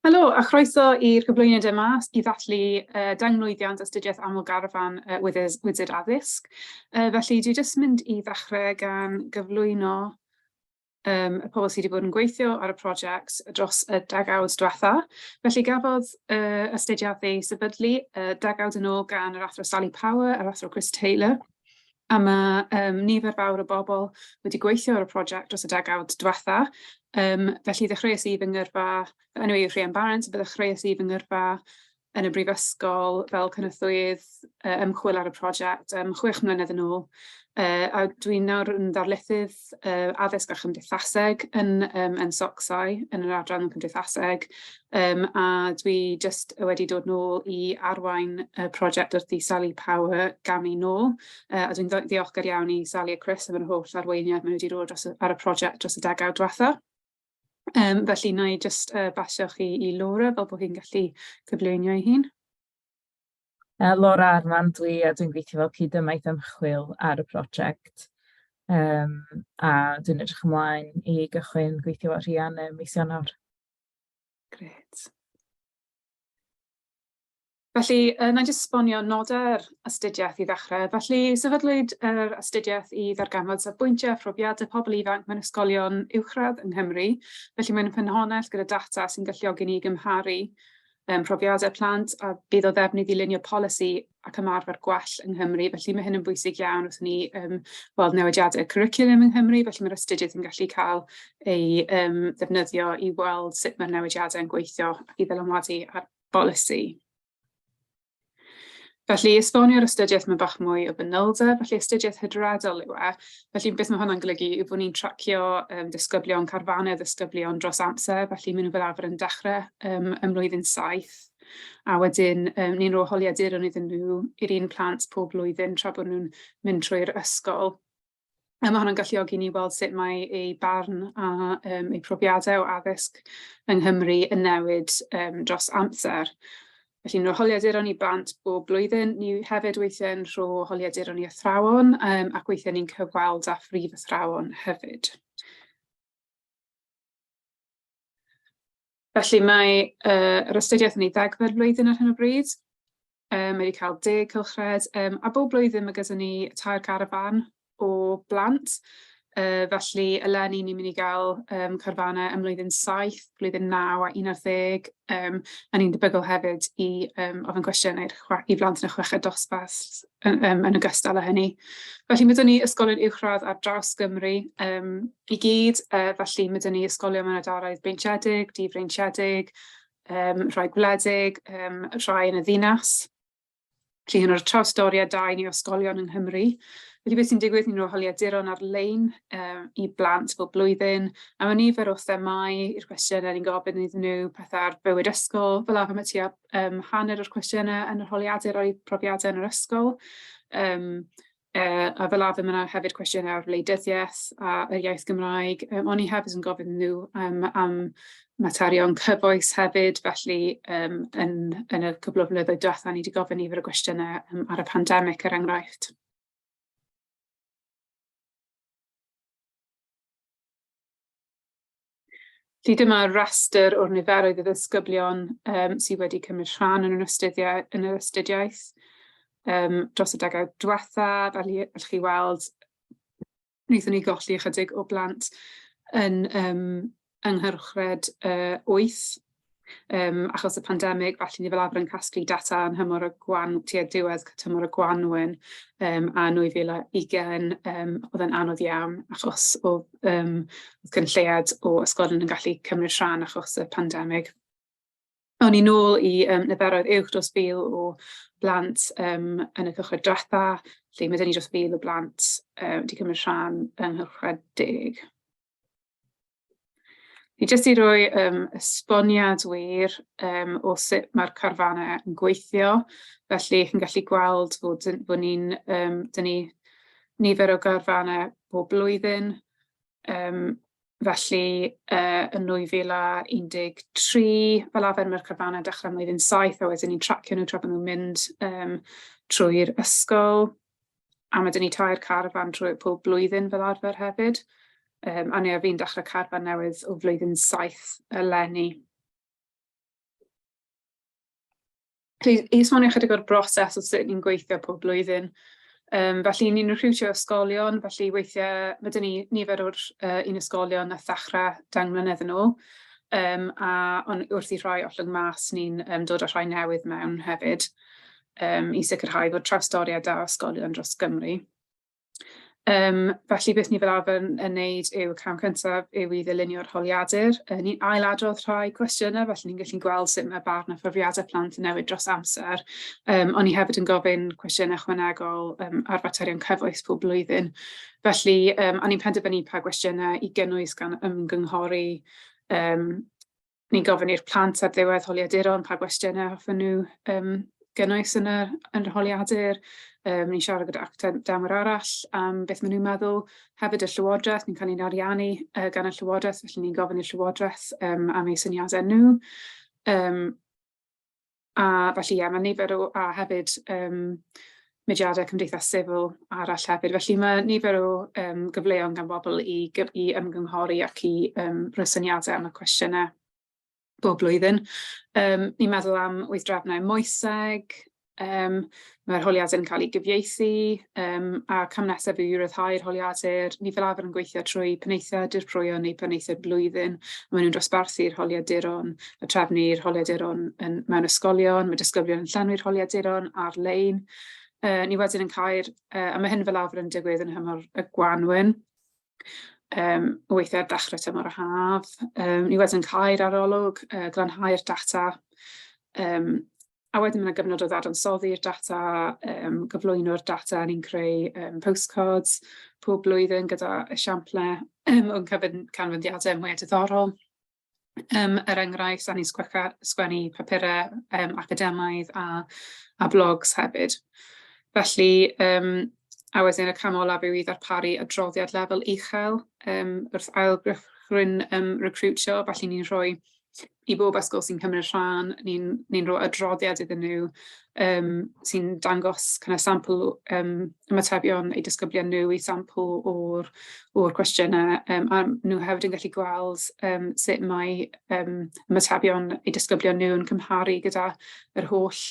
Helo a chroeso i'r gyflwyniad yma i ddathlu dengmlwyddiant astudiaeth aml-garfan Wizard Addysg. Felly dwi jyst mynd i ddechrau gan gyflwyno y pobl sydd wedi bod yn gweithio ar y prosiect dros y degawd diwetha. Felly gafodd astudiaeth ei sefydlu degawd yn ôl gan yr Athro Sally Power a'r Athro Chris Taylor. A ma' nifer fawr o bobl wedi gweithio ar y prosiect dros y degawd diwetha. Felly ddechreuais i fy ngyrfa, fy enw i yw Rhian Barrett, fe ddechreuais i fy ngyrfa yn y brifysgol fel cynorthwyydd ymchwil ar y prosiect 6 mlynedd yn ôl. A dwi nawr yn ddarlithydd addysg a chymdeithaseg yn NSOCSI, yn yr adran cymdeithaseg. A dwi jyst wedi dod nôl i arwain y prosiect wrth i Sally Power gamu nôl. A dwi'n ddiolchgar iawn i Sally a Chris am yr holl arweiniad maen nhw wedi rhoi ar y prosiect dros y degawd diwetha. Felly wna i jyst basio chi i Laura fel bod hi'n gallu cyflwyno ei hun. Laura Armand dwi, a dwi'n gweithio fel cydymaith ymchwil ar y prosiect. A dwi'n edrych ymlaen i gychwyn gweithio efo Rhian ym mis Ionawr. Grêt. Felly, wna i jyst esbonio nodau'r astudiaeth i ddechrau. Felly, sefydlwyd yr astudiaeth i ddarganfod safbwyntiau a phrofiadau pobl ifanc mewn ysgolion uwchradd yng Nghymru. Felly, mae'n ffynhonnell gyda data sy'n galluogi ni i gymharu profiadau plant a bydd o ddefnydd i lunio polisi ac ymarfer gwell yng Nghymru. Felly, mae hyn yn bwysig iawn wrth i ni weld newidiadau cwricwlwm yng Nghymru. Felly, mae'r astudiaeth yn gallu cael ei ddefnyddio i weld sut mae'r newidiadau yn gweithio ac i ddylanwadu ar bolisi. Felly, esbonio'r astudiaeth mewn bach mwy o fanylder. Felly, astudiaeth hydredol yw e. Felly, beth mae hwnna'n golygu yw bod ni'n tracio disgyblion, carfannau ddisgyblion dros amser. Felly, maen nhw fel arfer yn dechrau ym mlwyddyn 7. A wedyn ni'n rhoi holiaduron iddyn nhw i'r un plant pob blwyddyn tra bod nhw'n mynd trwy'r ysgol. A ma' hwnna'n galluogi ni weld sut mae eu barn a eu profiadau o addysg yng Nghymru yn newid dros amser. Felly ni'n rhoi holiaduron i blant bob blwyddyn. Ni hefyd weithiau'n rhoi holiaduron i athrawon ac weithiau ni'n cyfweld â phrif athrawon hefyd. Felly mae yr astudiaeth yn ei ddegfed flwyddyn ar hyn o bryd. Mae wedi cael 10 cylchred, a bob blwyddyn mae gyda ni tair carafán o blant. Felly eleni ni'n mynd i gael carfanau ym mlwyddyn 7, blwyddyn 9 a 11, a ni'n debygol hefyd i ofyn cwestiynau i blant yn y chweched dosbarth yn ogystal â hynny. Felly mae 'da ni ysgolion uwchradd ar draws Gymru i gyd, felly mae 'da ni ysgolion mewn ardaloedd breintiedig, di-freintiedig, rhai gwledig, rhai yn y ddinas. Felly hyn o'r trawstoriad da i ni o ysgolion yng Nghymru. Felly beth sy'n digwydd, ni'n rhoi holiaduron ar-lein i blant bob blwyddyn, a mae nifer o themâu i'r cwestiynau ni'n gofyn iddyn nhw, pethau ar bywyd ysgol, fel arfer mae tua hanner o'r cwestiynau yn yr holiadur o'u profiadau yn yr ysgol. A fel arfer mae 'na hefyd cwestiynau ar wleidyddiaeth a yr iaith Gymraeg. O'n i hefyd yn gofyn iddyn nhw am materion cyfoes hefyd, felly yn yn y cwpl o flynyddoedd diwetha ni 'di gofyn nifer o gwestiynau ar y pandemig, er enghraifft. Felly dyma restr o'r niferoedd o ddisgyblion sydd wedi cymryd rhan yn yr astudiaeth, yn yr astudiaeth dros y degawd diwetha. Fel allwch chi weld, wnaethon ni golli ychydig o blant yn yng nghylchred 8 achos y pandemig, felly ni fel arfer yn casglu data yn nhymor y gwan-, tua diwedd tymor y gwanwyn a 2020, oedd e'n anodd iawn achos oedd oedd cyn lleied o ysgolion yn gallu cymryd rhan achos y pandemig. O'n i nôl i niferoedd uwch dros 1,000 o blant yn y cylchred diwetha, lle mae 'da ni dros 1,000 o blant wedi cymryd rhan yng nghylchred 10. I jyst i roi esboniad wir o sut mae'r carfanau yn gweithio. Felly chi'n gallu gweld fod bod ni'n 'da ni nifer o garfanau bob blwyddyn. Felly yn 2013, fel arfer mae'r carfanau'n dechrau ym mlwyddyn 7 a wedyn ni'n tracio nhw tra bod nhw'n mynd trwy'r ysgol. A ma' 'da ni tair carfan trwy pob blwyddyn fel arfer hefyd. A ni ar fin dechrau carfan newydd o flwyddyn 7 eleni. Felly, i esbonio ychydig o'r broses o sut ni'n gweithio pob blwyddyn. Felly, ni'n recriwtio ysgolion, felly weithiau mae 'da ni nifer o'r un ysgolion wnaeth ddechrau 10 mlynedd yn ôl, a ond wrth i rhai ollwng mas, ni'n dod â rhai newydd mewn hefyd i sicrhau fod trawstoriad da o ysgolion dros Gymru. Felly beth ni fel arfer yn yn wneud yw, y cam cyntaf yw i ddylunio'r holiadur. Ni'n ailadrodd rhai cwestiynau, felly ni'n gallu gweld sut mae barn a phrofiadau plant yn newid dros amser. Ond ni hefyd yn gofyn cwestiynau ychwanegol ar faterion cyfoes pob blwyddyn. Felly, a ni'n penderfynu pa gwestiynau i gynnwys gan ymgynghori. Ni'n gofyn i'r plant ar ddiwedd holiaduron pa gwestiynau hoffen nhw gynnwys yn yr, yn yr holiadur. Ni'n siarad gyda academwyr arall am beth maen nhw'n meddwl. Hefyd y Llywodraeth, ni'n cael ein ariannu gan y Llywodraeth, felly ni'n gofyn i'r Llywodraeth am eu syniadau nhw. A felly ie, mae nifer o... a hefyd mudiadau cymdeithas sifil arall hefyd. Felly mae nifer o gyfleon gan bobl i i ymgynghori ac i rhoi syniadau am y cwestiynau bob blwyddyn. Ni'n meddwl am weithdrefnau moeseg, mae'r holiadur yn cael ei gyfieithu, a cam nesaf yw i ryddhau'r holiadur. Ni fel arfer yn gweithio trwy penaethiaid, dirprwyon neu penaethiaid blwyddyn. Maen nhw'n dosbarthu'r holiaduron a trefnu'r holiaduron yn, mewn ysgolion. Mae disgyblion yn llenwi'r holiaduron ar-lein. Ni wedyn yn cau'r, a mae hyn fel arfer yn digwydd yn nhymor y gwanwyn. Weithiau ar dechrau tymor y haf. Ni wedyn yn cau'r arolwg, glanhau'r data, a wedyn mae 'na gyfnod o ddadansoddi'r data, gyflwyno'r data, ni'n creu postcards pob blwyddyn gyda esiamplau o'n canfyddiadau mwyaf diddorol. Er enghraifft, a ni'n sgwennu papurau academaidd a blogs hefyd. Felly, a wedyn y cam olaf yw i ddarparu adroddiad lefel uchel wrth ailgychwyn recriwtio, felly ni'n rhoi i bob ysgol sy'n cymryd rhan, ni'n ni rhoi adroddiad iddyn nhw sy'n dangos kind of sampl ymatebion eu disgyblion nhw i sampl o'r cwestiynau, a nhw hefyd yn gallu gweld sut mae ymatebion eu disgyblion nhw yn cymharu gyda yr holl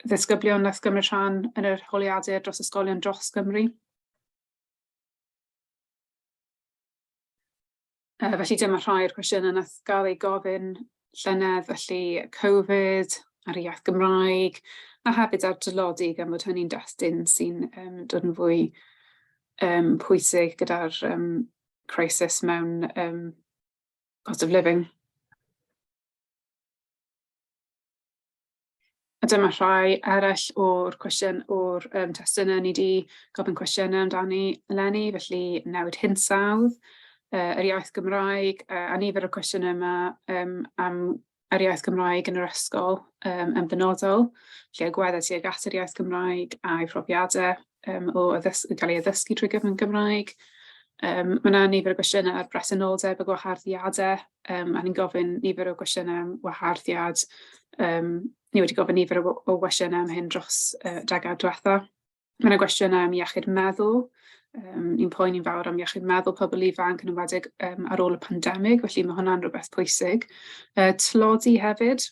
ddisgyblion wnaeth gymryd rhan yn yr holiadur dros ysgolion dros Gymru. Felly dyma rhai o'r cwestiynau wnaeth gael eu gofyn llynedd, felly Covid, ar y iaith Gymraeg, a hefyd ar dlodi, gan fod hynny'n destun sy'n dod yn fwy pwysig gyda'r crisis mewn cost of living. A dyma rhai eraill o'r cwestiwn o'r testunau ni 'di gofyn cwestiynau amdani eleni, felly newid hinsawdd, yr iaith Gymraeg, a nifer o'r cwestiynau yma am yr iaith Gymraeg yn yr ysgol yn benodol, felly agweddau tuag at yr iaith Gymraeg a'i phrofiadau o cael ei addysgu trwy gyfrwng Gymraeg. Mae 'na nifer o gwestiynau ar bresenoldeb a gwaharddiadau, a ni'n gofyn nifer o gwestiynau am waharddiad. Ni wedi gofyn nifer o gwestiynau am hyn dros y degawd diwetha. Mae 'na gwestiynau am iechyd meddwl. Ni'n poeni'n fawr am iechyd meddwl pobl ifanc, yn enwedig ar ôl y pandemig, felly mae hwnna'n rhywbeth pwysig. Tlodi hefyd.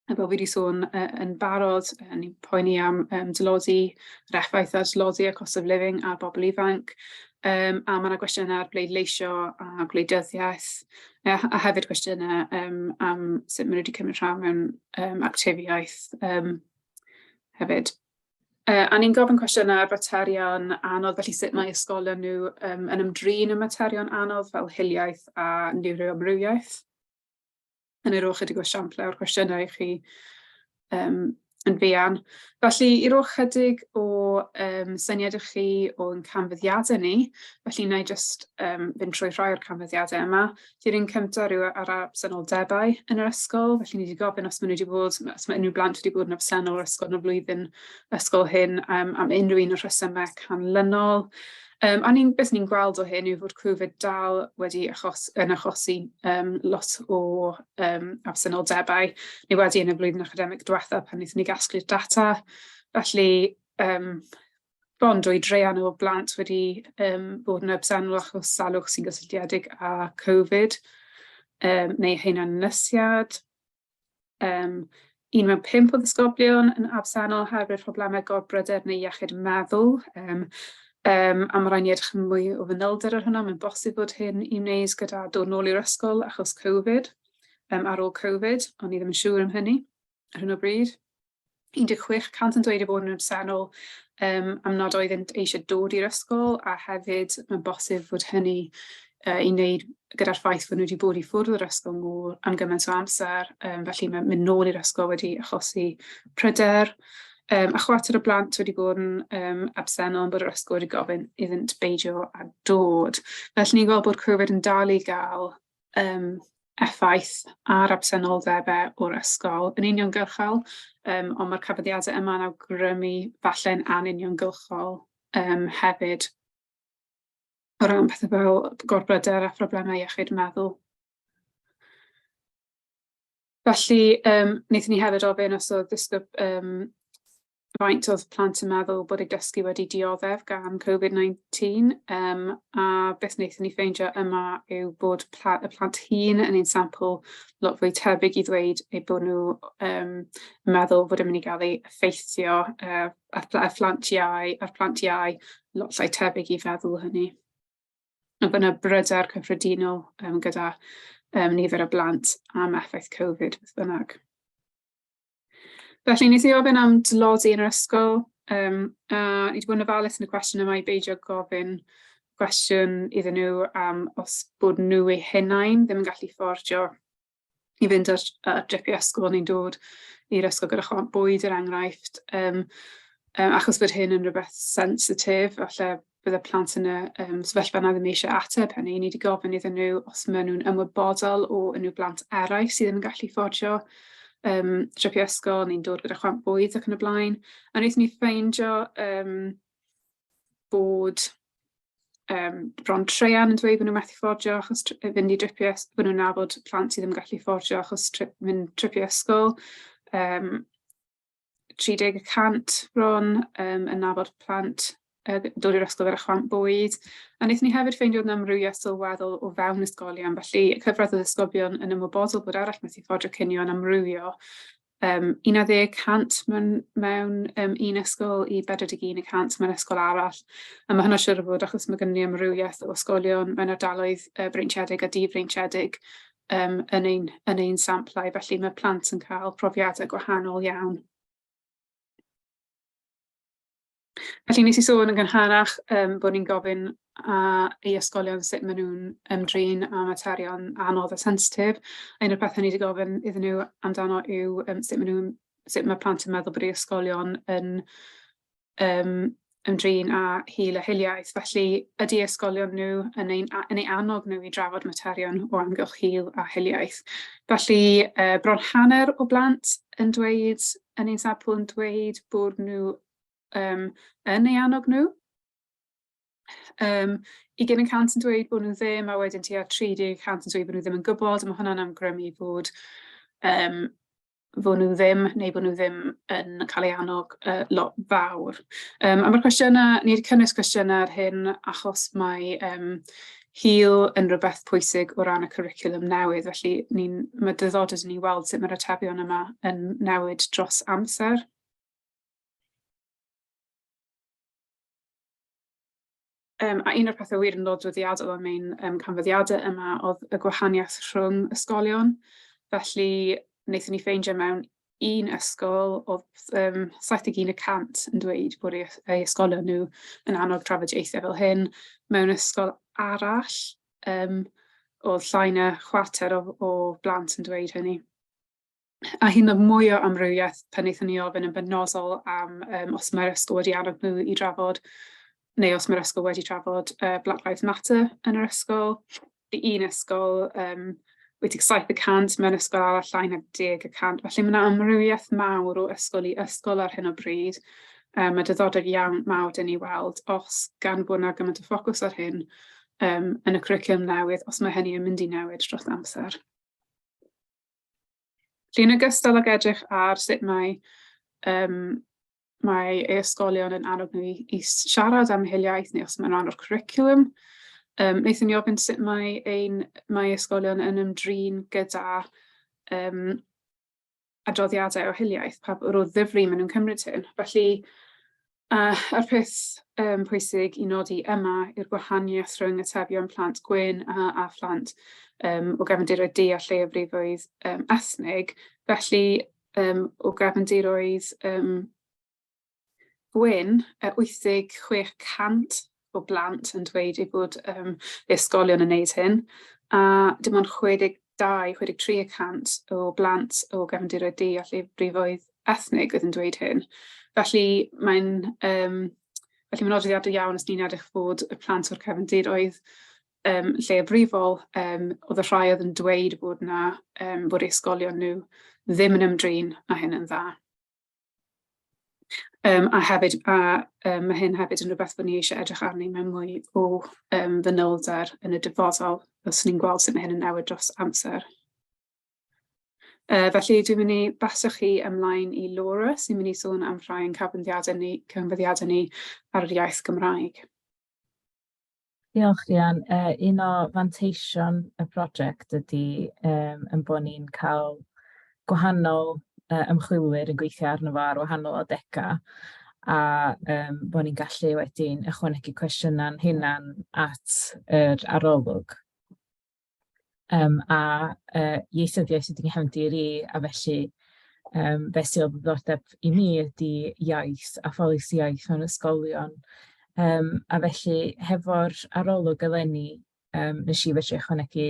A fel fi 'di sôn yn barod, ni'n poeni am dlodi, yr effaith ar dlodi a cost of living ar bobl ifanc. A ma' 'na gwestiynau ar bleidleisio a gwleidyddiaeth, a hefyd gwestiynau am sut maen nhw wedi cymryd rhan mewn actifiaeth hefyd. A ni'n gofyn cwestiynau ar faterion anodd, felly sut mae ysgolion nhw yn ymdrin â materion anodd fel hiliaeth a niwroamrywiaeth. A wna i roi chydig o esiamplau o'r cwestiynau i chi yn fuan. Felly, i roi chydig o syniad i chi o'n canfyddiadau ni, felly wna i jyst fynd trwy rhai o'r canfyddiadau yma. Felly'r un cyntaf yw ar absenoldebau yn yr ysgol, felly ni wedi gofyn os maen nhw wedi bod, os mae unrhyw blant wedi bod yn absennol o'r ysgol yn y flwyddyn ysgol hyn am unrhyw un o'r rhesymau canlynol. A ni'n, beth ni'n gweld o hyn yw fod Covid dal wedi achos, yn achosi lot o absenoldebau. Ni wedi yn y flwyddyn academig diwetha pan wnaethon ni gasglu'r data. Felly bron dwy draean o blant wedi bod yn absennol achos salwch sy'n gysylltiedig â Covid neu hunanynysiad. Un mewn pump o ddisgyblion yn absennol oherwydd problemau gorbryder neu iechyd meddwl. A ma' raid ni edrych yn mwy o fanylder ar hwnna. Mae'n bosib bod hyn i wneud gyda dod nôl i'r ysgol achos Covid, ar ôl Covid, ond ni ddim yn siŵr am hynny ar hyn o bryd. 16 cant yn dweud eu bod nhw'n absennol am nad oeddent eisiau dod i'r ysgol, a hefyd mae'n bosib fod hynny i wneud gyda'r ffaith fod nhw wedi bod i ffwrdd o'r ysgol mor am gymaint o amser, felly mae mynd nôl i'r ysgol wedi achosi pryder. A chwarter o blant wedi bod yn absennol am bod yr ysgol wedi gofyn iddynt beidio â dod. Felly ni'n gweld bod Covid yn dal i gael effaith ar absenoldebau o'r ysgol yn uniongyrchol, ond mae'r canfyddiadau yma'n awgrymu falle'n anuniongyrchol hefyd o ran pethau fel gorbryder a phroblemau iechyd meddwl. Felly, wnaethon ni hefyd ofyn os oedd ddisgyb, faint oedd plant yn meddwl bod eu dysgu wedi dioddef gan Covid-19, a beth wnaethon ni ffeindio yma yw bod y plant hŷn yn ein sampl lot fwy tebyg i ddweud eu bod nhw yn meddwl bod e'n mynd i gael ei effeithio, a phlant iau, a'r plant iau lot llai tebyg i feddwl hynny. A bod yna bryder cyffredinol gyda nifer o blant am effaith Covid, beth bynnag. Felly, wnes i ofyn am dlodi yn yr ysgol, a ni wedi bod yn ofalus yn y cwestiwn yma i beidio gofyn cwestiwn iddyn nhw am os bod nhw eu hunain ddim yn gallu fforddio i fynd ar dripiau ysgol neu'n dod i'r ysgol gyda chwant bwyd, er enghraifft, achos bod hyn yn rhywbeth sensitif, falle bydde plant yn y sefyllfa yna ddim eisiau ateb hynny. Ni wedi gofyn iddyn nhw os maen nhw'n ymwybodol o unrhyw blant eraill sydd ddim yn gallu fforddio tripiau ysgol neu'n dod gyda chwant bwyd ac yn y blaen. A wnaethon ni ffeindio bod bron traean yn dweud bod nhw'n methu fforddio achos fynd i dripiau, bod nhw'n nabod plant sydd ddim yn gallu fforddio achos mynd tripiau ysgol. 30 y cant bron yn nabod plant dod i'r ysgol gyda chwant bwyd. A wnaethon ni hefyd ffeindio oedd 'na amrywiaeth sylweddol o fewn ysgolion, felly y cyfradd o ddisgyblion yn ymwybodol bod eraill methu fforddio cinio yn amrywio 11 y cant mewn un ysgol i 41 y cant mewn ysgol arall. A mae hynna siŵr o fod achos mae gennym ni amrywiaeth o ysgolion mewn ardaloedd breintiedig a difreintiedig yn ein samplau, felly mae plant yn cael profiadau gwahanol iawn. Felly nes i sôn yn gynharach bod ni'n gofyn i ysgolion sut maen nhw'n ymdrin â materion anodd a sensitif. A un o'r pethau ni wedi gofyn iddyn nhw amdano yw sut mae plant yn meddwl bod eu ysgolion yn ymdrin â hil a hiliaeth. Felly, ydy ysgolion nhw yn eu annog nhw i drafod materion o amgylch hil a hiliaeth? Felly, bron hanner o blant yn dweud, yn ein sampl yn dweud bod nhw yn eu annog nhw. 20% yn dweud bod nhw ddim, a wedyn tua 30% yn dweud bod nhw ddim yn gwybod, a mae hwnna'n awgrymu fod nhw ddim, neu bod nhw ddim yn cael eu annog lot fawr. A mae'r cwestiynau, ni wedi cynnwys cwestiynau ar hyn achos mae hil yn rhywbeth pwysig o ran y cwricwlwm newydd, felly mae diddordeb i ni weld sut mae'r atebion yma yn newid dros amser. A un o'r pethau wir yn nodweddiadol am ein canfyddiadau yma oedd y gwahaniaeth rhwng ysgolion. Felly, wnaethon ni ffeindio mewn un ysgol oedd 71% yn dweud bod eu ysgolion nhw yn annog trafodaethau fel hyn. Mewn ysgol arall, oedd llai na chwarter o blant yn dweud hynny. A hyd yn oed mwy o amrywiaeth pan wnaethon ni ofyn yn benodol am os mae'r ysgol wedi annog nhw i drafod, neu os mae'r ysgol wedi trafod Black Lives Matter yn yr ysgol. I un ysgol, 87%, mewn ysgol arall llai na 10%. Felly mae yna amrywiaeth mawr o ysgol i ysgol ar hyn o bryd. Mae diddordeb iawn mawr 'da ni weld os gan bod yna gymaint o ffocws ar hyn yn y cwricwlwm newydd, os mae hynny yn mynd i newid dros amser. Felly, yn ogystal ag edrych ar sut mae eu ysgolion yn annog nhw i siarad am hiliaeth neu os mae'n rhan o'r cwricwlwm, wnaethon ni ofyn sut mae ysgolion yn ymdrin gyda adroddiadau o hiliaeth, pa mor o ddifri maen nhw'n cymryd hyn. Felly, a'r peth pwysig i nodi yma yw'r gwahaniaeth rhwng atebion plant gwyn a phlant o gefndiroedd du a lleiafrifoedd ethnig. Felly, o gefndiroedd gwyn, 86% o blant yn dweud eu bod eu ysgolion yn wneud hyn, a dim ond 62, 63% o blant o gefndiroedd du a lleiafrifoedd ethnig oedd yn dweud hyn. Felly mae'n nodweddiadol iawn os ni'n edrych fod y plant o'r cefndiroedd lleiafrifol, oedd y rhai oedd yn dweud bod 'na, bod eu ysgolion nhw ddim yn ymdrin â hyn yn dda. A hefyd, mae hyn hefyd yn rhywbeth bod ni eisiau edrych arni mewn mwy o fanylder yn y dyfodol, os ni'n gweld sut mae hyn yn newid dros amser. Felly dwi'n mynd i basio chi ymlaen i Laura, sy'n mynd i sôn am rhai o'n canfyddiadau ni ar yr iaith Gymraeg. Diolch, Rhian. Un o fanteision y prosiect ydy ein bod ni'n cael gwahanol ymchwilwyr yn gweithio arno fo ar wahanol adegau, a bod ni'n gallu wedyn ychwanegu cwestiynau'n hunain at yr arolwg. A ieithyddiaeth ydy nghefndir i, a felly be sydd o ddiddordeb i mi ydy iaith a pholisi iaith mewn ysgolion. A felly hefo'r arolwg eleni, wnes i fedru ychwanegu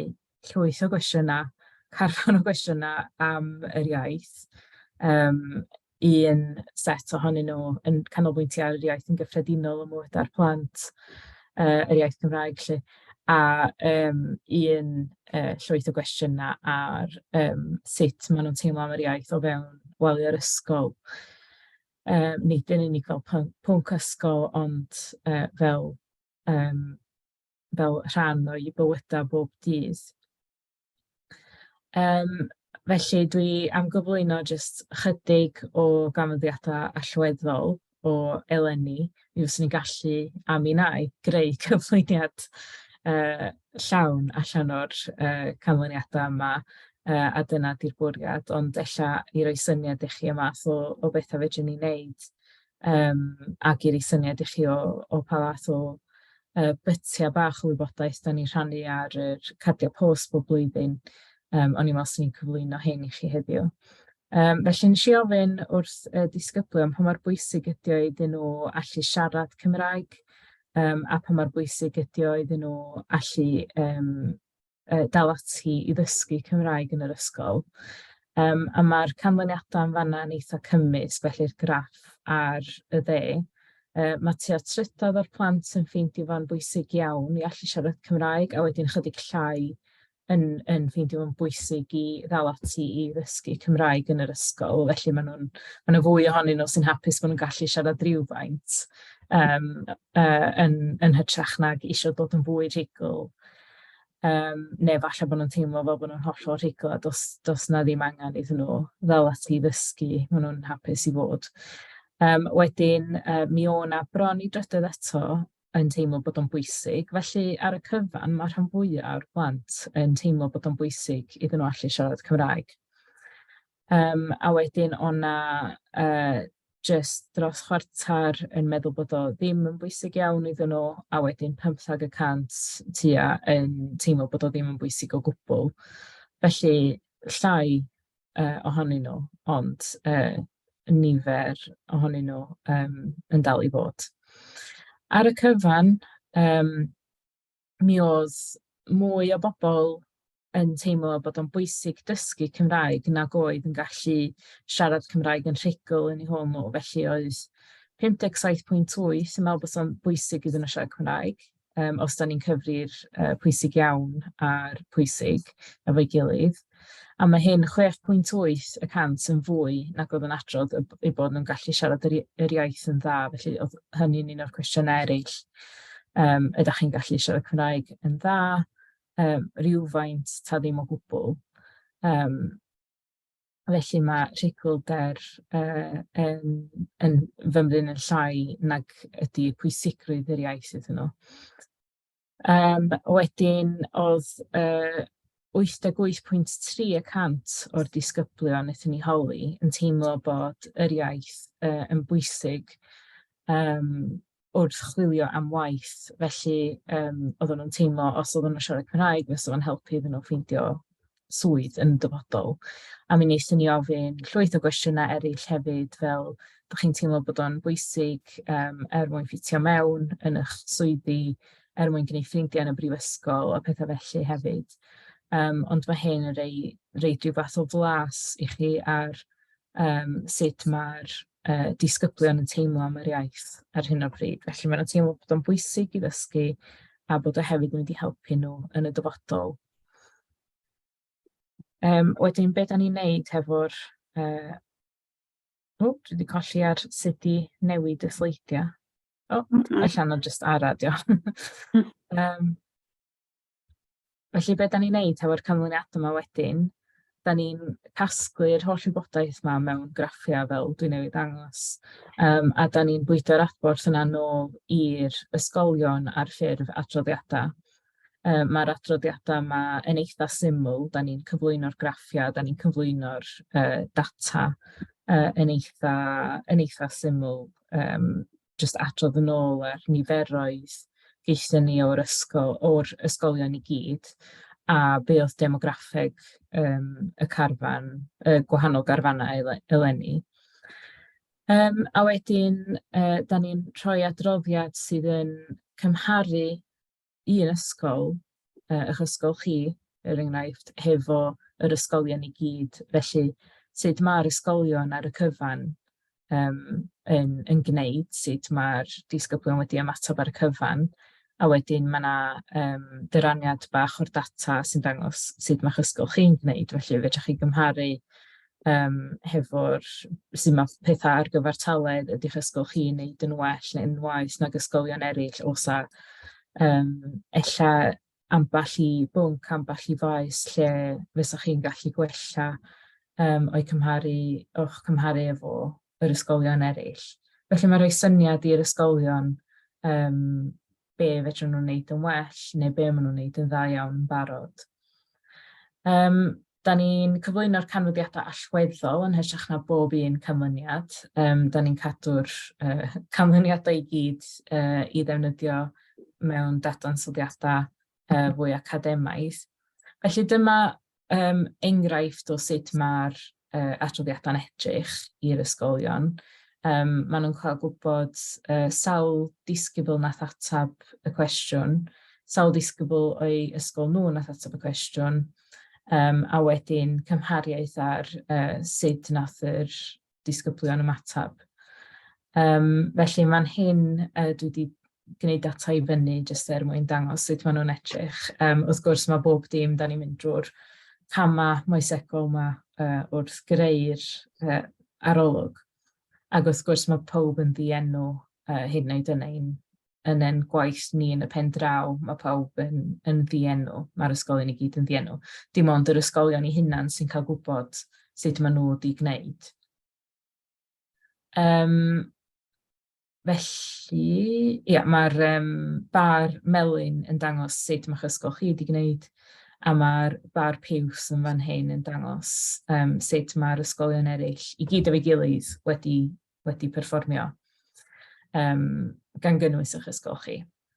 llwyth o gwestiynau, carfan o gwestiynau am yr iaith. Un set ohonyn nhw yn canolbwyntio ar yr iaith yn gyffredinol ym mywydau'r plant, yr iaith Gymraeg 'lly, a un llwyth o gwestiynau ar sut maen nhw'n teimlo am yr iaith o fewn waliau'r ysgol. Nid yn unig fel pwnc ysgol, ond fel rhan o'u bywydau bob dydd. Felly dwi am gyflwyno jyst chydig o ganfyddiadau allweddol o eleni. Mi fyswn i'n gallu, a mi wna i, greu cyflwyniad llawn allan o'r canlyniadau yma, a dyna 'di'r bwriad. Ond ella i roi syniad i chi y math o bethau fedrwn ni wneud, ac i roi syniad i chi o pa fath o bytiau bach o wybodaeth dan ni'n rhannu ar yr cardiau post bob blwyddyn. O'n i'n meddwl 'swn i'n cyflwyno hyn i chi heddiw. Felly wnes i ofyn wrth y disgyblion pa mor bwysig ydy o iddyn nhw allu siarad Cymraeg, a pa mor bwysig ydy o iddyn nhw allu dal ati i ddysgu Cymraeg yn yr ysgol. A ma'r canlyniadau yn fan'na yn eitha cymysg, felly'r graff ar y dde. Mae tua trydedd o'r plant yn ffeindio fo'n bwysig iawn i allu siarad Cymraeg, a wedyn chydig llai yn ffeindio fo'n bwysig i ddal ati i ddysgu Cymraeg yn yr ysgol. Felly maen nhw'n, ma' 'na fwy ohonyn nhw sy'n hapus bod nhw'n gallu siarad rywfaint yn hytrach nag isio dod yn fwy rhugl. Neu falle bod nhw'n teimlo fel bod nhw'n hollol rhugl a does 'na ddim angen iddyn nhw ddal ati i ddysgu, maen nhw'n hapus i fod. Wedyn, mi oedd 'na bron i drydedd eto yn teimlo bod o'n bwysig. Felly ar y cyfan, mae rhan fwyaf o'r plant yn teimlo bod o'n bwysig iddyn nhw allu siarad Cymraeg. A wedyn oedd 'na jyst dros chwarter yn meddwl bod o ddim yn bwysig iawn iddyn nhw, a wedyn 15% tua yn teimlo bod o ddim yn bwysig o gwbl. Felly llai ohonyn nhw, ond nifer ohonyn nhw yn dal i fod. Ar y cyfan, mi oedd mwy o bobl yn teimlo bod o'n bwysig dysgu Cymraeg nag oedd yn gallu siarad Cymraeg yn rhugl yn eu hôl nhw. Felly oedd 57.8 yn meddwl bod o'n bwysig iddyn nhw siarad Cymraeg, os dan ni'n cyfri'r pwysig iawn a'r pwysig efo'i gilydd. A mae hyn 6.8% yn fwy nag oedd yn adrodd eu bod nhw'n gallu siarad yr iaith yn dda. Felly oedd hynny'n un o'r cwestiynau eraill. Ydych chi'n gallu siarad Cymraeg yn dda, rywfaint, ta ddim o gwbl? Felly mae rhuglder yn fymryn yn llai nag ydy pwysigrwydd yr iaith iddyn nhw. Wedyn oedd 88.3 y cant o'r disgyblion wnaethon ni holi yn teimlo bod yr iaith yn bwysig wrth chwilio am waith. Felly oedden nhw'n teimlo os oedden nhw'n siarad Cymraeg, fysa fo'n helpu iddyn nhw ffeindio swydd yn y dyfodol. A mi wnaethon ni ofyn llwyth o gwestiynau eraill hefyd, fel dach chi'n teimlo bod o'n bwysig er mwyn ffitio mewn yn eich swyddi, er mwyn gwneud ffrindiau yn y brifysgol a petha felly hefyd. Ond ma' hyn yn rhoi rhoid ryw fath o flas i chi ar sut ma'r disgyblion yn teimlo am yr iaith ar hyn o bryd. Felly maen nhw'n teimlo bod o'n bwysig i ddysgu a bod o hefyd yn mynd i helpu nhw yn y dyfodol. Wedyn be dan ni'n wneud hefo'r yy... O, dwi 'di colli ar sut i newid y sleidiau. O, ella na jyst ara 'di o. Felly be dan ni'n wneud hefo'r canlyniadau 'ma wedyn, dan ni'n casglu'r holl wybodaeth 'ma mewn graffiau fel dwi newydd ddangos, a dan ni'n bwydo'r adborth yna nôl i'r ysgolion ar ffurf adroddiadau. Ma'r adroddiadau 'ma yn eitha syml, dan ni'n cyflwyno'r graffiau, dan ni'n cyflwyno'r data yn eitha syml, jyst adrodd yn ôl ar niferoedd gaethon ni o'r ysgol, o'r ysgolion i gyd, a be oedd demograffeg y carfan, y gwahanol garfannau eleni. A wedyn dan ni'n rhoi adroddiad sydd yn cymharu un ysgol, eich ysgol chi, er enghraifft, hefo yr ysgolion i gyd. Felly, sut ma'r ysgolion ar y cyfan yn gwneud, sut ma'r disgyblion wedi ymateb ar y cyfan, a wedyn ma' 'na dyraniad bach o'r data sy'n dangos sut ma'ch ysgol chi'n gwneud. Felly, fedrwch chi gymharu hefo'r... sut ma' petha ar gyfartaledd, ydy'ch ysgol chi'n wneud yn well neu'n waeth nag ysgolion eraill? Oes 'na ella ambell i bwnc, ambell i faes lle fysa chi'n gallu gwella o'u cymharu, o'ch cymharu efo yr ysgolion eraill? Felly mae'n rhoi syniad i'r ysgolion be fedrwn nhw wneud yn well neu be maen nhw'n wneud yn dda iawn yn barod. Dan ni'n cyflwyno'r canfyddiadau allweddol yn hytrach na bob un canlyniad. Dan ni'n cadw'r canlyniadau i gyd i ddefnyddio mewn dadansoddiadau fwy academaidd. Felly dyma enghraifft o sut ma'r adroddiadau'n edrych i'r ysgolion. Maen nhw'n cael gwybod sawl disgybl wnaeth ateb y cwestiwn, sawl disgybl o'i ysgol nhw wnaeth ateb y cwestiwn, a wedyn cymhariaeth ar sut wnaeth yr disgyblion ymateb. Felly man hyn dwi 'di gwneud data i fyny jyst er mwyn dangos sut maen nhw'n edrych. Wrth gwrs, ma' bob dim, dan ni'n mynd drwy'r camau moesegol 'ma wrth greu'r arolwg. Ac wrth gwrs, ma' pawb yn ddienw, hyd yn oed yn ein gwaith ni yn y pen draw, ma' pawb yn ddienw, ma'r ysgolion i gyd yn ddienw. Dim ond yr ysgolion eu hunain sy'n cael gwybod sut maen nhw 'di gwneud. Felly, ia, ma'r bar melyn yn dangos sut ma'ch ysgol chi 'di gwneud, a ma'r bar piws yn fan hyn yn dangos sut ma'r ysgolion eraill i gyd efo'i gilydd wedi perfformio, gan gynnwys eich ysgol chi.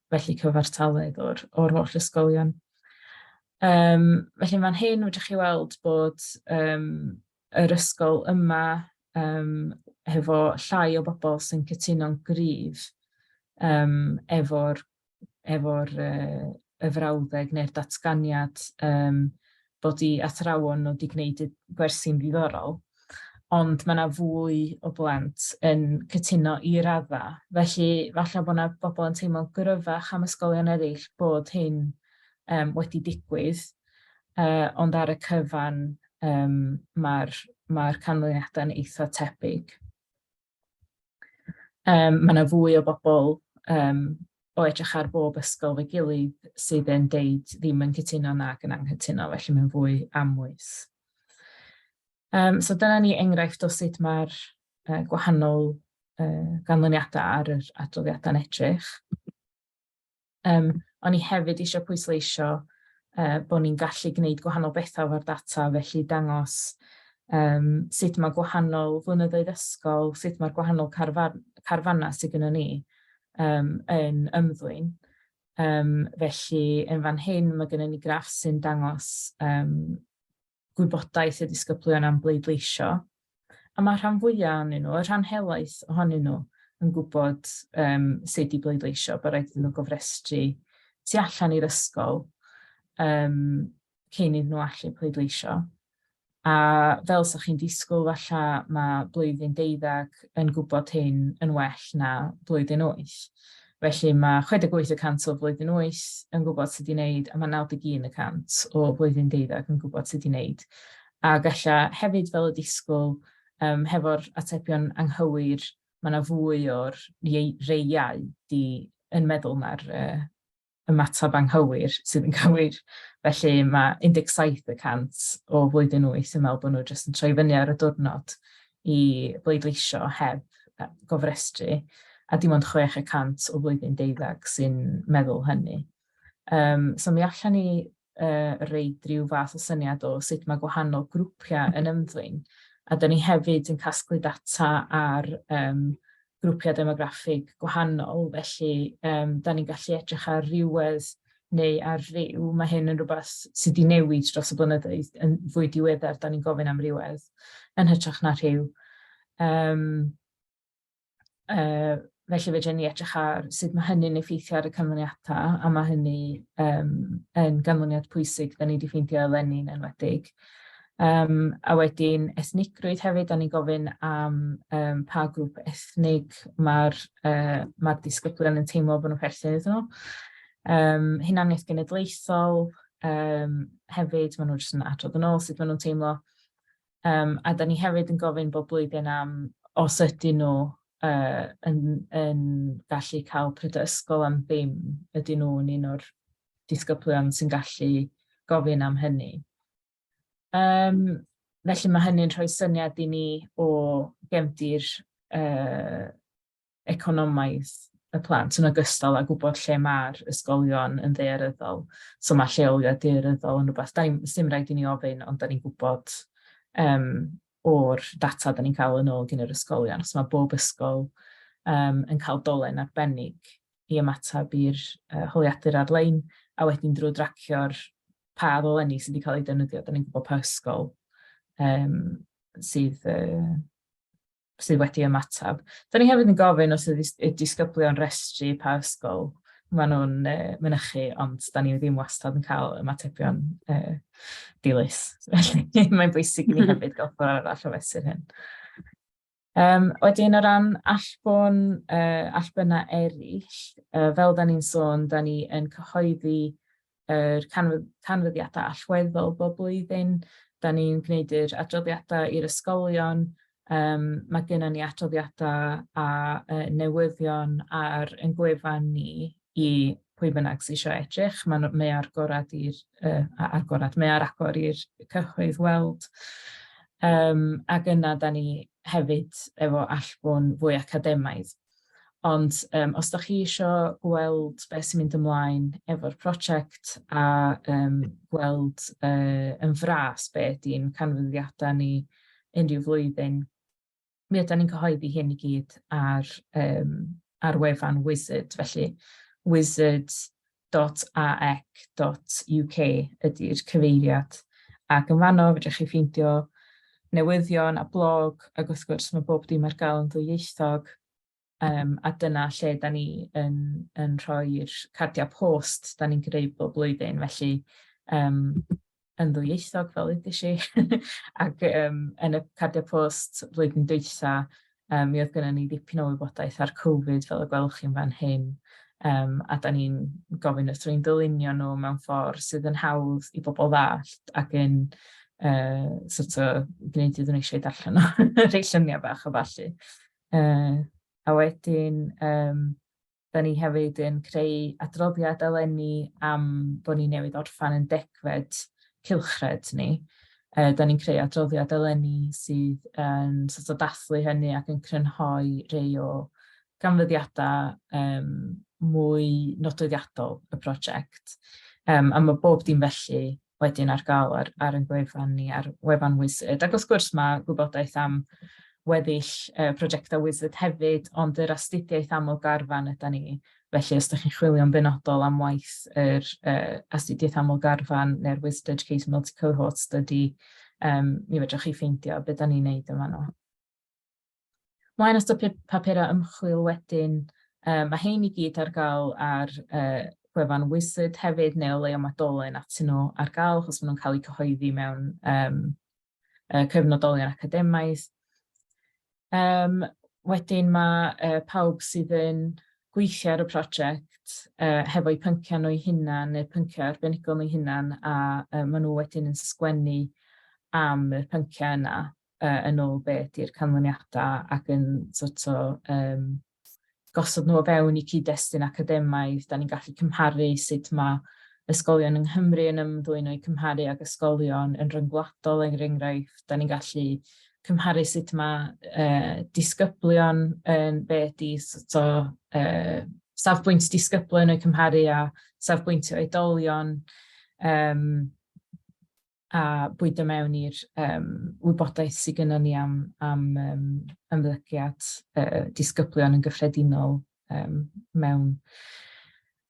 Felly cyfartaledd o'r holl ysgolion. Felly fan hyn fedrwch chi weld bod yr ysgol yma hefo llai o bobl sy'n cytuno'n gryf efo'r y frawddeg neu'r datganiad bod eu athrawon nhw 'di gwneud y gwersi'n ddiddorol, ond ma' 'na fwy o blant yn cytuno i raddau. Felly falle bod 'na bobl yn teimlo'n gryfach am ysgolion eraill bod hyn wedi digwydd, ond ar y cyfan ma'r ma'r canlyniadau'n eitha tebyg. Ma' 'na fwy o bobl o edrych ar bob ysgol efo'i gilydd sydd yn deud ddim yn cytuno nag yn anghytuno, felly mae'n fwy amwys. So dyna ni enghraifft o sut ma'r gwahanol ganlyniadau ar yr adroddiadau'n edrych. O'n i hefyd eisiau pwysleisio Bod ni'n gallu gwneud gwahanol bethau efo'r data, felly dangos sut mae gwahanol flynyddoedd ysgol, sut mae'r gwahanol carfannau sydd gennym ni yn ymddwyn. Felly, yn fan hyn, mae gennym ni graff sy'n dangos gwybodaeth y disgyblion am bleidleisio. A mae'r rhan fwyaf ohonyn nhw, y rhan helaeth ohonyn nhw, yn gwybod sut i bleidleisio, bod rhaid iddyn nhw gofrestru tu allan i'r ysgol cyn iddyn nhw allu pleidleisio. A fel 'sa chi'n disgwyl falle, ma' blwyddyn 12 yn gwybod hyn yn well na blwyddyn wyth. Felly ma' 68% o flwyddyn wyth yn gwybod sut i wneud, a ma' 91% o flwyddyn 12 yn gwybod sut i wneud. Ac ella hefyd fel y disgwyl, hefo'r atebion anghywir, ma' 'na fwy o'r rei iau 'di yn meddwl na'r ymateb anghywir sydd yn cywir. Felly mae 17% o flwyddyn wyth yn meddwl bod nhw jyst yn troi fyny ar y diwrnod i bleidleisio heb gofrestru, a dim ond 6% o flwyddyn 12 sy'n meddwl hynny. So mi allan ni roid ryw fath o syniad o sut mae gwahanol grwpiau yn ymddwyn. A dan ni hefyd yn casglu data ar grwpiau demograffig gwahanol, felly dan ni'n gallu edrych ar rywedd neu ar ryw. Mae hyn yn rhywbeth sydd wedi newid dros y blynyddoedd, yn fwy diweddar dan ni'n gofyn am rywedd yn hytrach na rhyw. Felly fedrwn ni edrych ar sut mae hynny'n effeithio ar y canlyniadau, a mae hynny yn ganlyniad pwysig dan ni 'di ffeindio eleni'n enwedig. A wedyn ethnigrwydd hefyd, dan ni'n gofyn am pa grŵp ethnig mae'r mae'r disgyblion yn teimlo bod nhw'n perthyn iddyn nhw. Hunaniaeth genedlaethol hefyd, maen nhw jyst yn adrodd yn ôl sut maen nhw'n teimlo. A dan ni hefyd yn gofyn bob blwyddyn am os ydyn nhw yn gallu cael prydau ysgol am ddim, ydyn nhw'n un o'r disgyblion sy'n gallu gofyn am hynny. Felly mae hynny'n rhoi syniad i ni o gefndir economaidd y plant, yn ogystal â gwybod lle ma'r ysgolion yn ddaearyddol. So ma' lleoliad daearyddol yn rywbeth, dan ni... 'sdim raid i ni ofyn, ond dan ni'n gwybod o'r data dan ni'n cael yn ôl gan yr ysgolion, achos ma' bob ysgol yn cael dolen arbennig i ymateb i'r holiadur ar-lein, a wedyn drwy dracio'r pa ddolenni sydd wedi cael eu defnyddio, dan ni'n gwybod pa ysgol sydd sydd wedi ymateb. Dan ni hefyd yn gofyn os ydy y disgyblion restru pa ysgol maen nhw'n mynychu, ond dan ni ddim wastad yn cael ymatebion dilys. Felly mae'n bwysig i ni hefyd gael ffordd arall o fesur hyn. Wedyn o ran allbwn, allbynnau eraill, fel dan ni'n sôn, dan ni yn cyhoeddi yr canfyddiadau allweddol bob blwyddyn. Dan ni'n gwneud yr adroddiadau i'r ysgolion. Mae gennym ni adroddiadau a newyddion ar ein gwefan ni i pwy bynnag sy isio edrych. Mae ar gorad i'r ar gorad, mae ar agor i'r cyhoedd weld. Ac yna dan ni hefyd efo allbwn fwy academaidd. Ond os dach chi isio gweld be sy'n mynd ymlaen efo'r prosiect a gweld yn fras be ydy'n canfyddiadau ni unrhyw flwyddyn, mi ydan ni'n cyhoeddi hyn i gyd ar wefan WISRD, felly wisrd.aec.uk ydy'r cyfeiriad. Ac yn fanno fedrwch chi ffeindio newyddion a blog, ac wrth gwrs mae bob dim ar gael yn ddwyieithog. A dyna lle dan ni yn rhoi'r cardiau post dan ni'n greu bob blwyddyn, felly yn ddwyieithog fel ddeudais i. Ac yn y cardiau post flwyddyn dwytha, mi oedd gynnon ni ddipyn o wybodaeth ar Covid, fel y gwelwch chi'n fan hyn. A dan ni'n gofyn wrth rywun dylunio nhw mewn ffordd sydd yn hawdd i bobl ddallt ac yn sort of gwneud iddyn nhw eisiau darllen nhw, rhai lluniau bach a ballu. A wedyn dan ni hefyd yn creu adroddiad eleni am bod ni newydd orffen yn degfed cylchred ni. Dan ni'n creu adroddiad eleni sydd yn sort of dathlu hynny ac yn crynhoi rhai o ganfyddiadau mwy nodweddiadol y prosiect. A ma' bob dim felly wedyn ar gael ar ein gwefan ni, ar wefan WISRD. Ac wrth gwrs ma' gwybodaeth am weddill prosiectau WISRD hefyd, ond yr astudiaeth aml garfan ydan ni. Felly os dach chi'n chwilio'n benodol am waith yr astudiaeth aml garfan neu'r WISRD Education Multi-Cohort Study, mi fedrwch chi ffeindio be dan ni'n wneud yn fanno. Mlaen at y papurau ymchwil wedyn, mae hein i gyd ar gael ar gwefan WISRD hefyd, neu o leia mae dolen atyn nhw ar gael, achos maen nhw'n cael eu cyhoeddi mewn cyfnodolion academaidd. Wedyn mae pawb sydd yn gweithio ar y prosiect hefo'u pynciau nhw eu hunain neu pynciau arbenigol nhw eu hunain, a maen nhw wedyn yn sgwennu am y pynciau yna yn ôl be ydy'r canlyniadau ac yn sort o gosod nhw o fewn i cyd-destun academaidd. Dan ni'n gallu cymharu sut mae ysgolion yng Nghymru yn ymddwyn o'u cymharu ag ysgolion yn rhyngwladol, er enghraifft. Dan ni'n gallu cymharu sut mae disgyblion yn, be ydy sort o safbwynt disgyblion o'u cymharu â safbwyntio oedolion. A bwydo mewn i'r wybodaeth sydd gynnon ni am ymddygiad disgyblion yn gyffredinol mewn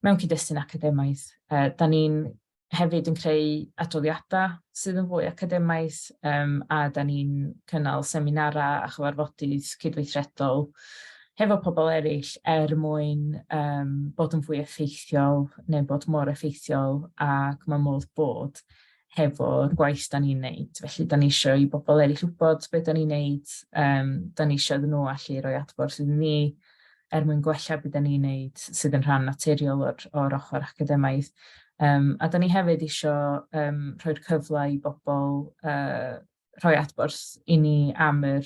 cyd-destun academaidd. Dan ni'n hefyd yn creu adroddiadau sydd yn fwy academaidd, a dan ni'n cynnal seminarau a chyfarfodydd cydweithredol hefo pobl eraill er mwyn bod yn fwy effeithiol neu bod mor effeithiol ag mae modd bod hefo'r gwaith dan ni'n wneud. Felly, dan ni isio i bobl eraill wybod be dan ni'n wneud, dan ni isio iddyn nhw allu rhoi adborth iddyn ni er mwyn gwella be dan ni'n wneud, sydd yn rhan naturiol o'r ochr academaidd. A dan ni hefyd isio rhoi'r cyfle i bobl rhoi adborth i ni am yr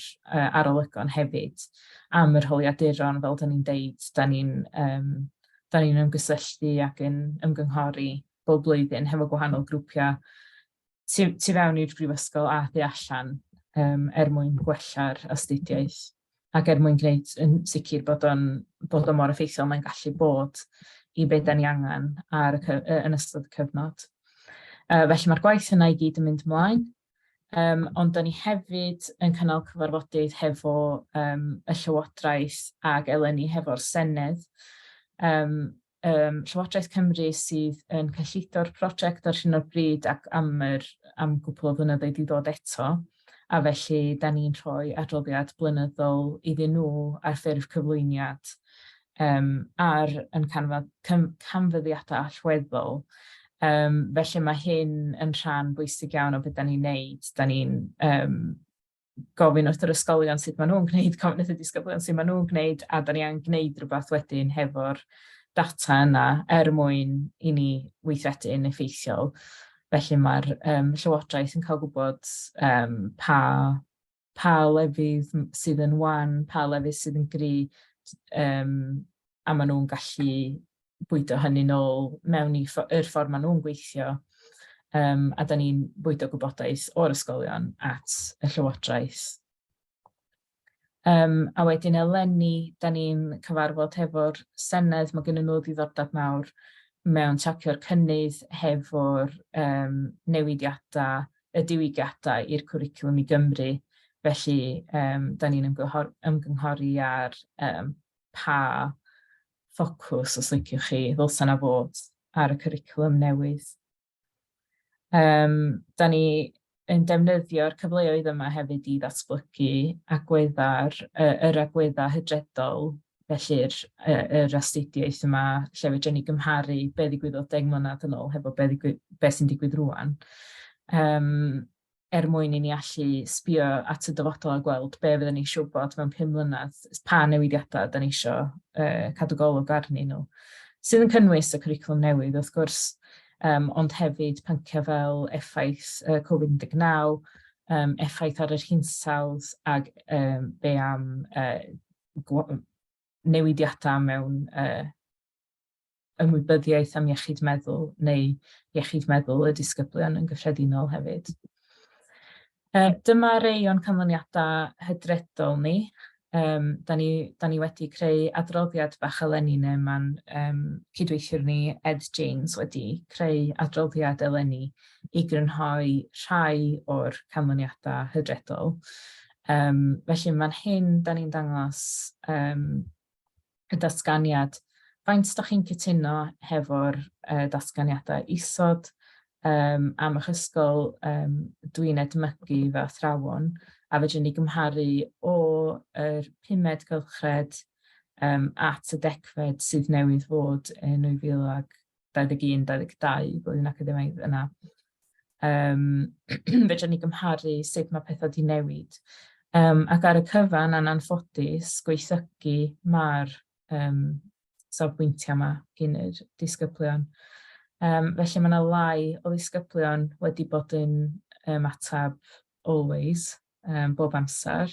arolygon hefyd, am yr holiaduron, fel dan ni'n deud, dan ni'n ymgysylltu ac yn ymgynghori bob blwyddyn hefo gwahanol grwpiau tu fewn i'r brifysgol a thu allan, er mwyn gwella'r astudiaeth ac er mwyn gwneud yn sicr bod o mor effeithiol mae'n gallu bod i be dan ni angen ar y yn ystod y cyfnod. Felly mae'r gwaith yna i gyd yn mynd ymlaen, ond dan ni hefyd yn cynnal cyfarfodydd hefo y Llywodraeth ac eleni hefo'r Senedd. Llywodraeth Cymru sydd yn cyllido'r prosiect ar hyn o bryd ac am gwpl o flynyddoedd i ddod eto, a felly dan ni'n rhoi adroddiad blynyddol iddyn nhw ar ffurf cyflwyniad ar yn canfyddiadau allweddol. Felly mae hyn yn rhan bwysig iawn o beth dan ni'n wneud. Dan ni'n gofyn wrth yr ysgolion sut maen nhw'n gwneud, gofyn wrth y disgyblion sut maen nhw'n gwneud, a dan ni angen gwneud rhywbeth wedyn hefo'r data yna er mwyn i ni weithredu'n effeithiol. Felly mae'r Llywodraeth yn cael gwybod pa lefydd sydd yn wan, pa lefydd sydd yn gry, a maen nhw'n gallu bwydo hynny nôl mewn i yr ffordd maen nhw'n gweithio. A dan ni'n bwydo gwybodaeth o'r ysgolion at y Llywodraeth. A wedyn eleni, dan ni'n cyfarfod hefo'r Senedd. Mae gennyn nhw ddiddordeb mawr mewn tracio'r cynnydd hefo'r newidiadau, y diwygiadau i'r cwricwlwm i Gymru. Felly, dan ni'n ymgynghori ar pa ffocws, os liciwch chi, ddylsa 'na fod ar y cwricwlwm newydd. Dan ni yn defnyddio'r cyfleoedd yma hefyd i ddatblygu agweddau'r yr agweddau hydredol, felly'r yr astudiaeth yma lle fedrwn ni gymharu be ddigwyddodd 10 mlynedd yn ôl hefo be sy'n digwydd rŵan. Er mwyn i ni allu sbio at y dyfodol a gweld be fydden ni isio wybod mewn 5 mlynedd, pa newidiadau dan ni isio cadw golwg arnyn nhw. Sydd yn cynnwys y cwricwlwm newydd wrth gwrs, ond hefyd pynciau fel effaith Covid-19, effaith ar yr hinsawdd ac be am newidiadau mewn ymwybyddiaeth am iechyd meddwl neu iechyd meddwl y disgyblion yn gyffredinol hefyd. Dyma rei o'n canlyniadau hydredol ni. Da ni dan ni wedi creu adroddiad bach eleni, neu ma'n cydweithiwr ni, Ed James, wedi creu adroddiad eleni i grynhoi rhai o'r canlyniadau hydredol. Felly man hyn, dan ni'n dangos y datganiad. Faint dach chi'n cytuno hefo'r datganiadau isod am eich ysgol? Dwi'n edmygu fy athrawon, a fedrwn ni gymharu o yr pumed cylchred at y degfed sydd newydd fod yn 2021, 22, blwyddyn academaidd yna. Fedrwn ni gymharu sut mae pethau 'di newid. Ac ar y cyfan, yn anffodus, gwaethygu ma'r safbwyntiau 'ma gin yr disgyblion. Felly ma' 'na lai o ddisgyblion wedi bod yn ymateb always, bob amser.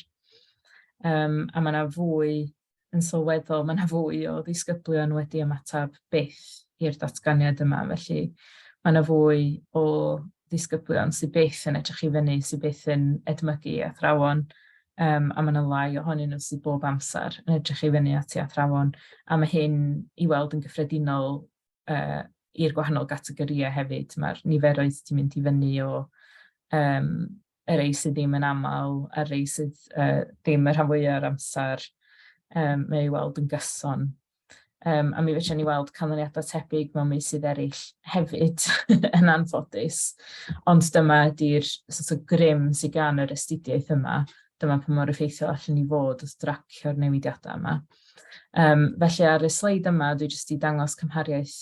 A ma' 'na fwy yn sylweddol, ma' 'na fwy o ddisgyblion wedi ymateb byth i'r datganiad yma, felly ma' 'na fwy o ddisgyblion sydd byth yn edrych i fyny, sydd byth yn edmygu athrawon, a ma' 'na lai ohonyn nhw sydd bob amser yn edrych i fyny at eu athrawon. A ma' hyn i weld yn gyffredinol i'r gwahanol gategorïau hefyd. Ma'r niferoedd 'di mynd i fyny o y rei sydd ddim yn aml a'r rei sydd ddim y rhan fwya o'r amser, mae o i weld yn gyson. A mi fedrwn ni weld canlyniadau tebyg mewn meysydd eraill hefyd, yn anffodus. Ond dyma ydy'r sort of grym sydd gan yr astudiaeth yma. Dyma pa mor effeithiol allwn ni fod wrth dracio'r newidiadau yma. Felly ar y sleid yma, dwi jyst 'di dangos cymhariaeth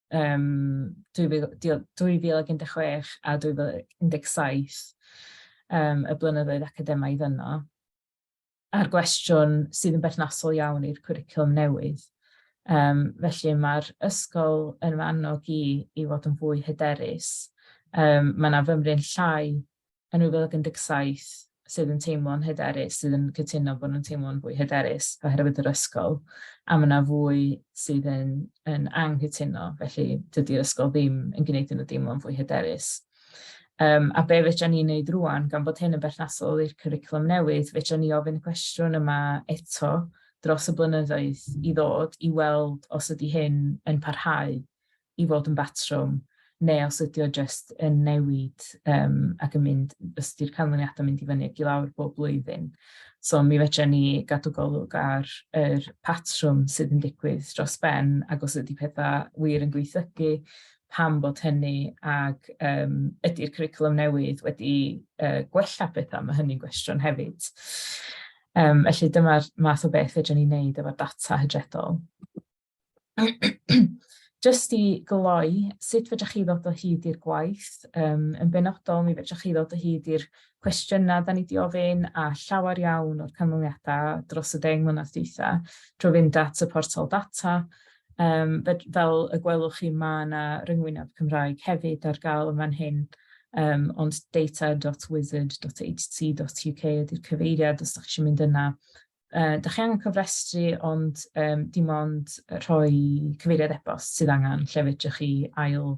2016 a 2017, y blynyddoedd academaidd yno, a'r gwestiwn sydd yn berthnasol iawn i'r cwricwlwm newydd. Felly mae'r ysgol yn fy annog i i fod yn fwy hyderus. Mae 'na fymryn llai yn 2017 sydd yn teimlo'n hyderus, sydd yn cytuno bod nhw'n teimlo'n fwy hyderus oherwydd yr ysgol, a mae 'na fwy sydd yn yn anghytuno, felly dydy'r ysgol ddim yn gwneud i nhw deimlo'n fwy hyderus. A be fedra ni wneud rŵan, gan bod hyn yn berthnasol i'r cwricwlwm newydd, fedra ni ofyn y cwestiwn yma eto dros y blynyddoedd i ddod i weld os ydy hyn yn parhau i fod yn batrwm, neu os ydy o jyst yn newid ac yn mynd, os ydy'r canlyniadau'n mynd i fyny ac i lawr bob blwyddyn. So mi fedra ni gadw golwg ar yr patrwm sydd yn digwydd dros ben, ac os ydy pethau wir yn gwaethygu, pam bod hynny, ac ydy'r cwricwlwm newydd wedi gwella pethau? Mae hynny'n gwestiwn hefyd. Felly dyma'r math o beth fedra ni wneud efo'r data hydredol. Jyst i gloi, sut fedrwch chi ddod o hyd i'r gwaith? Yn benodol, mi fedrwch chi ddod o hyd i'r cwestiynau dan ni 'di ofyn a llawer iawn o'r canlyniadau dros y 10 mlynedd dwytha drwy fynd at y portal data. Fel y gwelwch chi, ma' 'na ryngwyneb Cymraeg hefyd ar gael yn fan hyn, ond data.wizard.hc.uk ydy'r cyfeiriad os dach chi isio mynd yna. Dach chi angen cofrestru, ond dim ond rhoi cyfeiriad e-bost sydd angen, lle fedrwch chi ail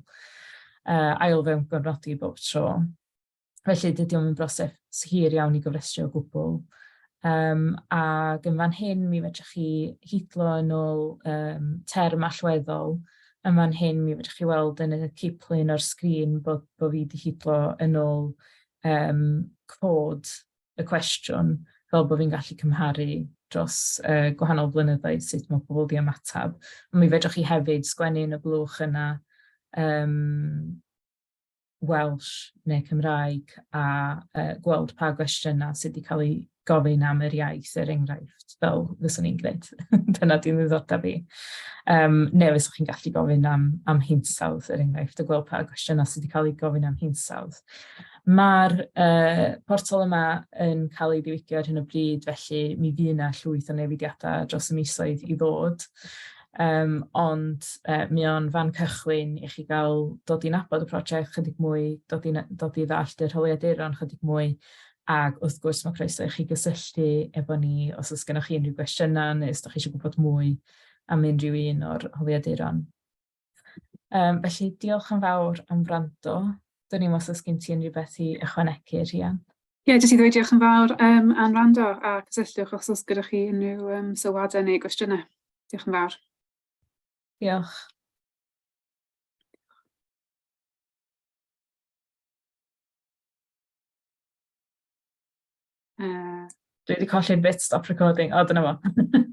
ail fewngofnodi bob tro. Felly dydy o'm yn broses hir iawn i gofrestru o gwbl. Ac yn fan hyn, mi fedrwch chi hidlo yn ôl term allweddol. Yn fan hyn, mi fedrwch chi weld yn y ciplun o'r sgrin bod bo' fi 'di hidlo yn ôl cod y cwestiwn, fel bod fi'n gallu cymharu dros gwahanol flynyddoedd sut mae pobl 'di ymateb. Ond mi fedrwch chi hefyd sgwennu yn y blwch yna Welsh neu Cymraeg a gweld pa gwestiynau sydd 'di cael eu gofyn am yr iaith, er enghraifft, fel fyswn i'n gwneud. Dyna 'di'n ddiddordeb i. Neu faswch chi'n gallu gofyn am am hinsawdd, er enghraifft, a gweld pa gwestiynau sydd 'di cael eu gofyn am hinsawdd. Ma'r portal yma yn cael ei ddiwygio ar hyn o bryd, felly mi fydd 'na llwyth o newidiadau dros y misoedd i ddod. Ond mae o'n fan cychwyn i chi gael dod i nabod y prosiect chydig mwy, dod i dod i ddallt yr holiaduron chydig mwy, ac wrth gwrs ma' croeso i chi gysylltu efo ni os oes gennoch chi unrhyw gwestiynau neu os dach chi isio gwybod mwy am unrhyw un o'r holiaduron. Felly diolch yn fawr am wrando. Dwn i'm os oes gen ti unrhyw beth i ychwanegu, Rhian? Ie, jyst i ddweud diolch yn fawr am wrando a cysylltwch os oes gyda chi unrhyw sylwadau neu gwestiynau. Diolch yn fawr. Diolch. Dwi 'di colli'r bit stop recording. O, dyna fo.